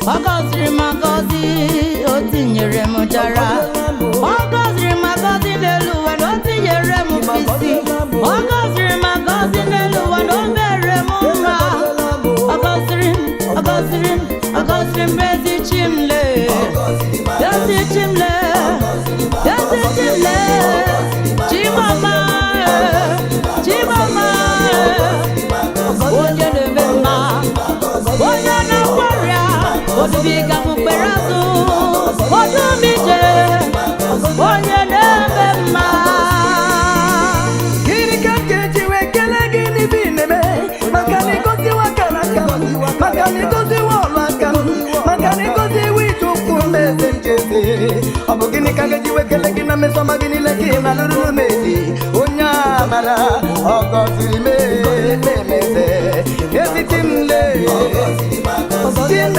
Ọ gọziri m agọzi, o tinyere m jara. Ọ gọziri m agọzi n'elu ụwa na o tinyere m mkpịsị. Ọ gọziri m agọzi n'elu ụwa na o mere m mma. Ọ gọziri m, ọ gọziri m, ọ gọziri m, ezi chi m lee. Ezi chi m lee, ezi chi m lee. Chimama, Chimama, onye na-eme mma, onye na-akwarịa odubiga m mkpere azụ odumije, onye na-eme mma. Gịnị ka m ga-eji wee kelee gị n'ibe ị na-eme? Maka na ịgọziwo akara aka m, maka na ịgọziwo ọlụ aka m, maka na ịgọziwo ije ụkwụ m, eze njeze. Ọ bụ gịnị ka m ga-eji wee kelee gị na mmesoma gị niile ka ị na-alụrụ m ezi onye amara? Ọ gọziri m, emeze eziti m lee.